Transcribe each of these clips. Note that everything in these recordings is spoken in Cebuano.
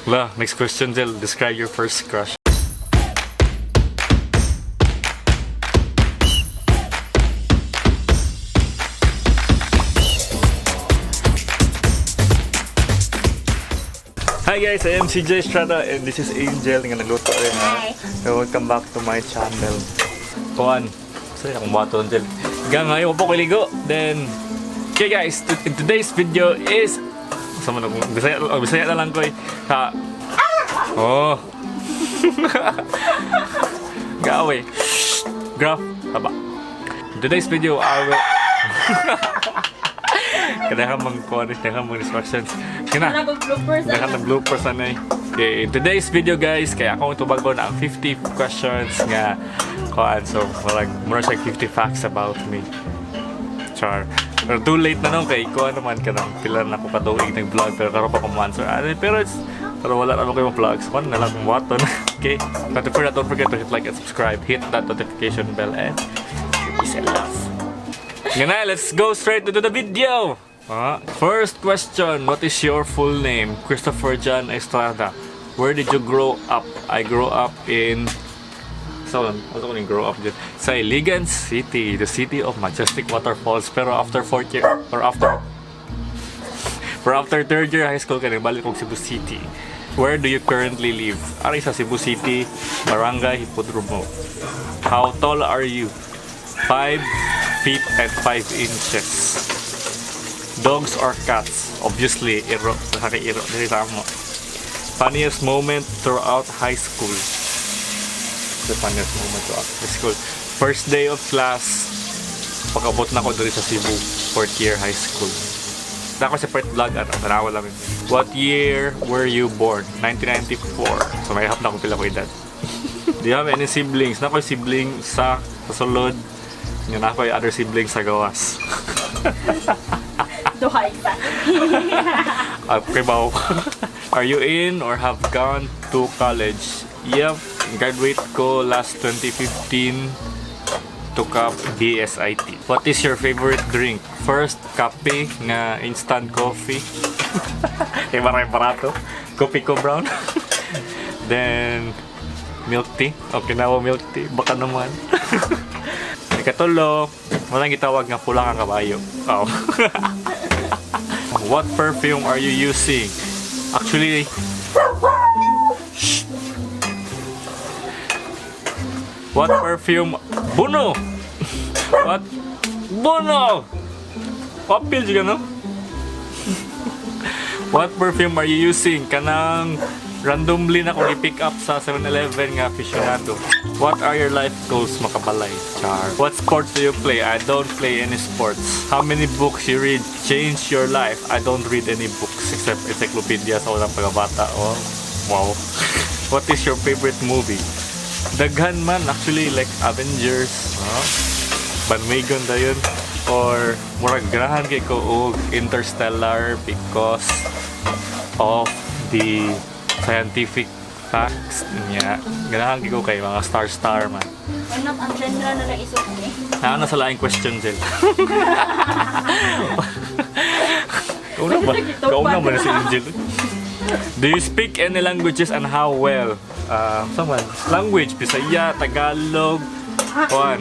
La, next question, Jel. Describe your first crush. Hi guys, I am CJ Estrada and this is Angel nga nagluto rin ha. Hi. So, welcome back to my channel. Kuan, sorry akong bato, Angel. Gang, ngayon po ko ligo. Then, okay guys, in today's video is sa man akong Bisaya, oh, Bisaya na lang ko eh. Ha. Oh. Gawe. Graph. Taba. In today's video, I will Kailangan mang kuan, kailangan mang instructions. Kina. Wala kong bloopers. Dakan ng bloopers ano eh. Okay, in today's video guys, kaya akong tubagon ang 50 questions nga kuan. So, murag murag siya 50 facts about me. Char. Pero too late na nung kay kuan naman ka nang pila na ako katuig nag-vlog pero karon pa ko mo-answer. Ano, pero it's pero wala naman kayo vlogs. Kuan na lang kung waton. Okay. But before that, don't forget to hit like and subscribe. Hit that notification bell and peace and love. Nga na, let's go straight to the video! Ah, first question, what is your full name? Christopher John Estrada. Where did you grow up? I grew up in... So, ano ko grow up dyan? Sa Iligan City, the city of majestic waterfalls. Pero after fourth year, or after... Pero after third year high school, kaya balik kong Cebu City. Where do you currently live? Ari sa Cebu City, Barangay Hipodromo. How tall are you? 5 feet and 5 inches. Dogs or cats? Obviously, iro. Nakaka-iro. Dili sa mo. Funniest moment throughout high school. The funniest moment throughout high school. First day of class, pag-abot na ko diri sa Cebu, fourth year high school. Na ako separate vlog, ano, tanawa lang yun. What year were you born? 1994. So may hap na akong pila ko edad. Do you have any siblings? Na ako'y sibling sa sulod. Nga na ako'y other siblings sa gawas. Duha isa. Okay ba? Are you in or have gone to college? Yep, graduate ko last 2015. Took up BSIT. What is your favorite drink? First, kape nga instant coffee. Kay maraming barato. Kopi ko brown. Then, milk tea. Okay na milk tea. Baka naman. Ikatulo, walang gitawag nga pula kang kabayo. Oh. What perfume are you using? Actually, Shh. What perfume? Buno! What? Buno! Papil juga no? What perfume are you using? Kanang randomly na kong i-pick up sa 7-Eleven nga aficionado. What are your life goals, makabalay? Char. What sports do you play? I don't play any sports. How many books you read change your life? I don't read any books except encyclopedia sa unang pagkabata. Oh, wow. What is your favorite movie? Daghan man actually, like Avengers, no? Bandwagon dayon or murag ganahan kay ko og Interstellar because of the scientific facts niya. Ganahan kay ko kay mga star star man. Anak, ang genre na lang isok ni. Naa na sa laing question, Jel. Kauna ba? Kauna ba na si Angel? Do you speak any languages and how well? Sama. Language, Bisaya, Tagalog, Juan.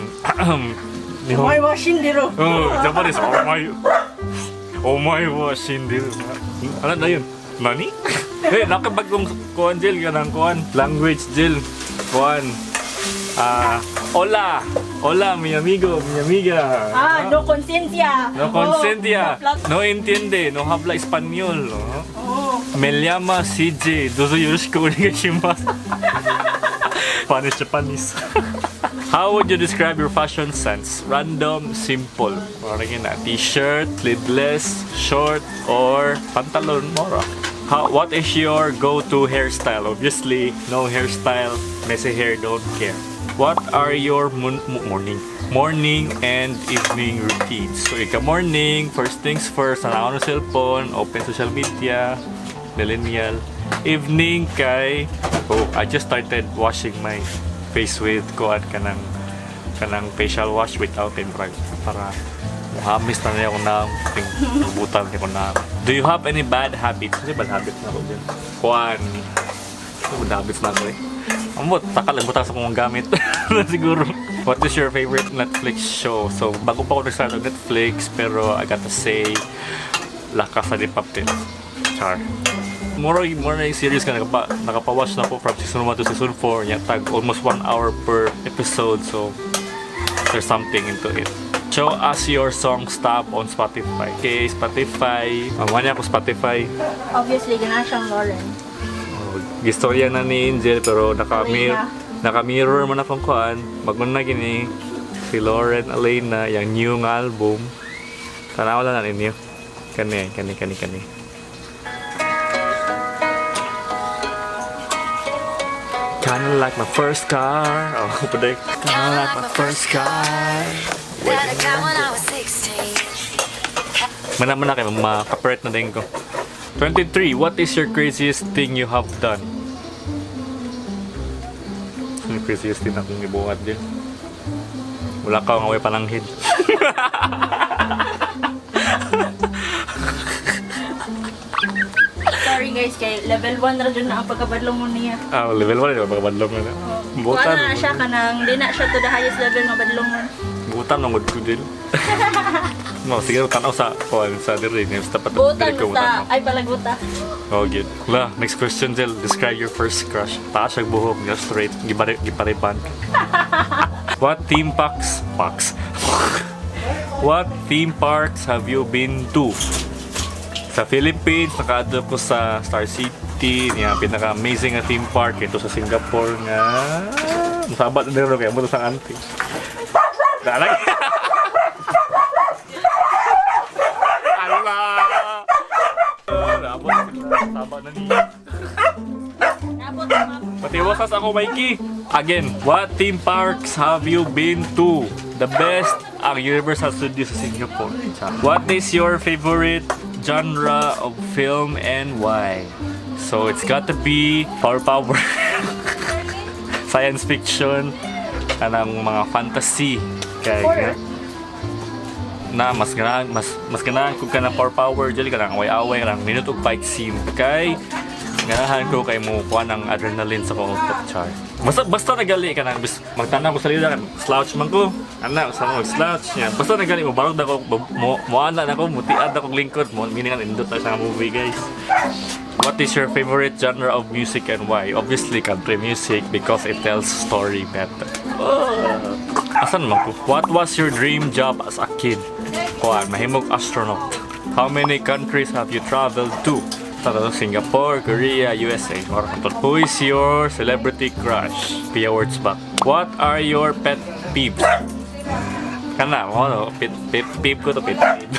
Nihon. May washing diro. Oh, Japanese. Oh my. Oh my wa shindiru. Ano na yun? Nani? Eh, nakabagong kuan Jill, ganang kuan. Language Jill. Kuan. Ah, hola. Hola, mi amigo, mi amiga. Ah, no conscientia. No conscientia. Oh, No entiende, no habla español. No? Oh. Me llama CJ. Dozo yoroshiku onegaishimasu. Spanish, Japanese. How would you describe your fashion sense? Random, simple. Parang yun na. T-shirt, sleeveless, short, or pantalon, mora. What is your go-to hairstyle? Obviously, no hairstyle, messy hair, don't care. What are your morning and evening routines? So, ika morning, first things first, nanaon ng cellphone, open social media, millennial. Evening kay, oh, I just started washing my face with kuan kanang facial wash without in para hamis na niya ko na ting butan ko na. Do you have any bad habits? Kasi bad habits na ako dyan. Kuan. Ano bad habits na ako eh? Ambot, takal, butas akong gamit. Siguro. What is your favorite Netflix show? So, bago pa ako nag-start ng Netflix, pero I gotta say, La Casa de Papel. Char. More na yung series ka nakapa-watch na po from season 1 to season 4. Nya, tag almost 1 hour per episode. So, there's something into it. Show us your songs tab on Spotify. Okay, Spotify. Wala ako Spotify. Obviously, gana siyang Lauren. Oh, gistorya na ni Angel pero Elena. naka-mirror man akong kuan. Bagon na gini si Lauren Elena yung new nga album. Tanaw lang na ninyo. Kani, kani, kani, kani. Kinda like my first car. Oh, paday. Kinda like my first car. That I got when I was 16. Mana man na kayo, ma-copyright na din ko. 23. What is your craziest thing you have done? Ano yung craziest thing akong ibuhat din? Wala ka ang away palanghid. Sorry guys, kay level 1 ra dyan na ang pagkabadlong mo niya. Ah, level 1, di ba? Pagkabadlong na. Butan Butan. na siya kanang di na siya to the highest level nga badlong mo. Butan nung ko din. No, sige, tanaw sa kuan sa diri ni basta pat Butan diri ko basta tanaw. ay palaguta. Oh, good. La, next question, Jill. Describe your first crush. Taas siya buhok, just straight, gipare gipariban. What theme parks? Parks. What theme parks have you been to? Sa Philippines, nakaadto ko sa Star City, niya pinaka-amazing nga theme park ito sa Singapore nga. Masabat na rin kaya mo sa auntie. Dalag. Ala! Nabot, sabat na niya. Nabot na Patiwasas ako, Mikey. Again, what theme parks have you been to? The best ang Universal Studios sa Singapore. What is your favorite genre of film and why? So it's got to be power power. Science fiction, kanang mga fantasy. Kay Horror. Na mas ganahan ko kanang power power dyan kanang away-away kanang minute og fight scene kay ganahan ko kay mo kuha ng adrenaline sa kong utok, char. Basta basta nagali ka nang bis, magtanaw ko sa lida slouch man ko ana sa mo slouch niya basta nagali mo barog na ko mo mo ana na ko mutiad na kog lingkod mo meaning ang indot na siya nga movie, guys. What is your favorite genre of music and why? Obviously, country music because it tells story better. Oh. Asan man ko? What was your dream job as a kid? Kuan, mahimog astronaut. How many countries have you traveled to? Tara, Singapore, Korea, USA. Or who is your celebrity crush? Pia words back. What are your pet peeves? Kana, mo no, pet pet peeve ko to, pet peeve.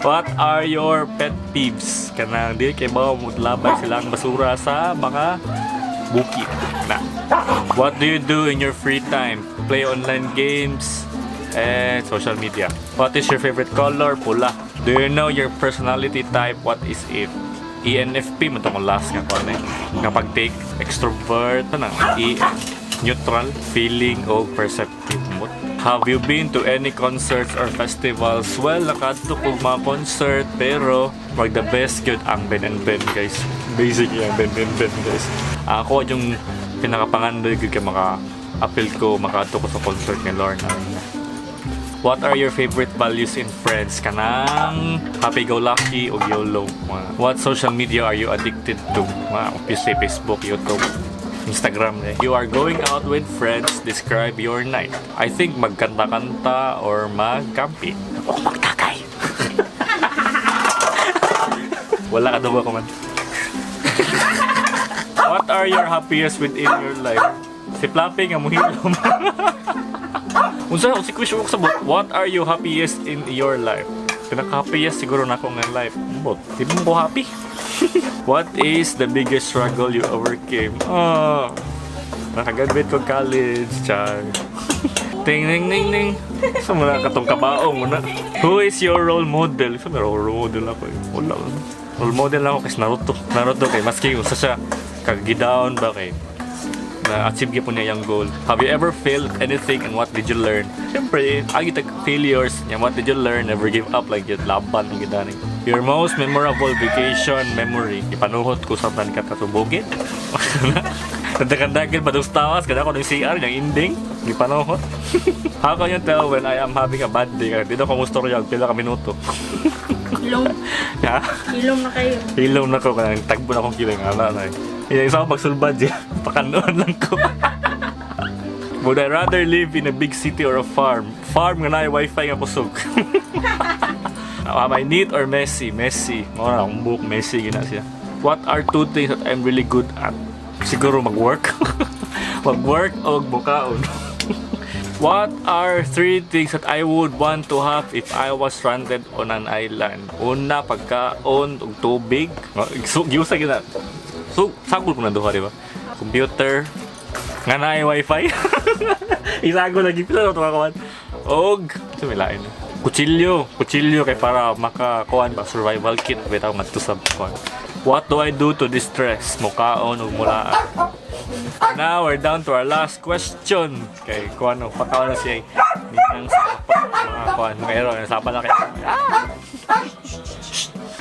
What are your pet peeves? Kanang di kay ba mo labay silang basura sa mga bukid. Na. What do you do in your free time? Play online games and social media. What is your favorite color? Pula. Do you know your personality type? What is it? ENFP mo itong last nga ko eh. Nga pag-take, extrovert, ano, E, neutral, feeling, o perceptive mo. Have you been to any concerts or festivals? Well, nakadto ko mga concert, pero mag the best gyud ang Ben and Ben, guys. Basic yung Ben and Ben, guys. Ako yung pinakapangandoy gyud kay maka appeal ko makaadto ko sa concert ni Lorna. What are your favorite values in friends? Kanang happy-go-lucky o YOLO? Mga. What social media are you addicted to? Mga obviously Facebook, YouTube, Instagram. Eh. You are going out with friends. Describe your night. I think magkanta-kanta or mag-camping. O magtakay. Wala ka daw ba man? What are your happiest within your life? Si Fluffy nga muhilom. Unsa si question ko sa bot, what are you happiest in your life? Pinaka-happiest siguro na ako nga life. Bot, di mo ko happy. What is the biggest struggle you overcame? Oh, nakagraduate ko college, char. Ting ning ning ning. Sa muna katong kabaong muna. Who is your role model? Sa may role model ako eh. Wala. Role model ako kay Naruto. Naruto kay maski usa siya kagidown ba kay na Na-achieve gyapon niya yung goal. Have you ever failed anything and what did you learn? Siyempre, agi tag failures. Nya, what did you learn? Never give up like yun. Laban ang gidani. Your most memorable vacation memory. Ipanuhot ko sa tan katubugin. Tandagandagin ba tawas? Kada ko ng CR, yung ending. Gipanuhot. How can you tell when I am having a bad day? Kaya dito ko mustorya, pila ka minuto. Hilom. Ha? Hilom na kayo. Hilom na ko, kanang tagbo na akong kiling. Ala na eh. Yung isa ko magsulbad siya. Pakanoon lang ko. Would I rather live in a big city or a farm? Farm nga na wifi nga kusog. Am I neat or messy? Messy. Mao na akong buhok messy gina siya. What are two things that I'm really good at? Siguro mag-work. Mag-work o mukaon. What are three things that I would want to have if I was stranded on an island? Una, pagkaon ug tubig. So, giusa gina. So, sagol ko na duha, di ba? Computer. Nga naay wifi. Isagol lagi pila to kawan. Og, sa may lain. Kutsilyo, kutsilyo kay para makakuan ba survival kit bitaw ngadto sa kuan. What do I do to distress? Mukaon ug mulaan. Now we're down to our last question. Kay kuan no, pakaon na siya. Ninang sa mga kuan, mga ero, sapa na kay. Ah!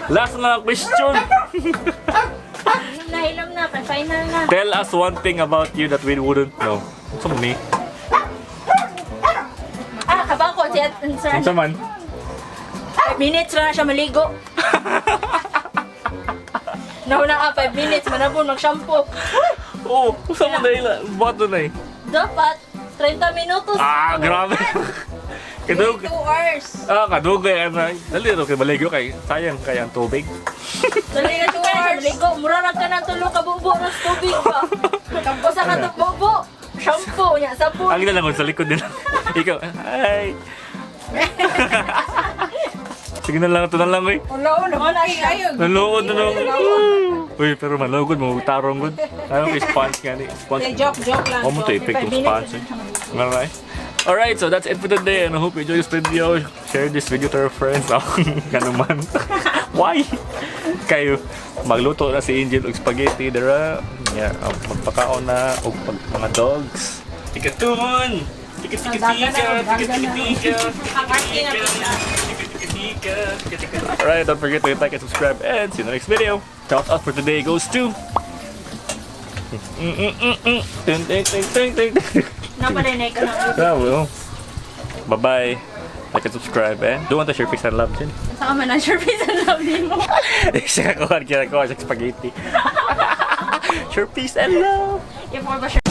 Last na question. Hilom na, hilom na. Kay final na. Tell us one thing about you that we wouldn't know. Unsa man ni? Ah, kabako si Sir. Unsa man? 5 minutes na siya maligo. Nauna ka, 5 minutes, manabon, mag-shampoo. Oh, unsa man dahil buhat na eh. Dapat, 30 minutos. Ah, grabe. Kadug 2 hours. Ah, kadugay ana. Dali ro kay maligo kay sayang kay ang tubig. Dali na 2 hours. Maligo, mura ra ka na tulo ka bubo ras tubig ba. Usa ka to bubo. Shampoo nya, sabon. Ang na lang sa likod nila. Ikaw, hi. Sige na lang, ito na lang, uy. Wala, wala. Ayun. Nanood na lang. Uy, pero malugod mo, tarong gud. Ano kay sponge nga ni? Sponge. Joke, joke lang. Oh, mo to epekong sponge. Eh. Alright. Alright, so that's it for today and I hope you enjoyed this video. Share this video to your friends. Ganun man. Why? Kayo, magluto na si Angel og spaghetti dira. Yeah, magpakaon na og pag mga dogs. Tikatun! Tika tika tika, tika tika tika. Tika tika tika tika. Alright, don't forget to hit like and subscribe and see you in the next video. Shout out for today goes to Ting, ting, ting, ting, ting. Naparinay ka na. Yeah, well. Bye-bye. Like and subscribe eh. Do want to share peace and love din. Saka man ang sure peace and love nimo. Siya ko, kaya ko siya spaghetti. Share peace and love. If ba siya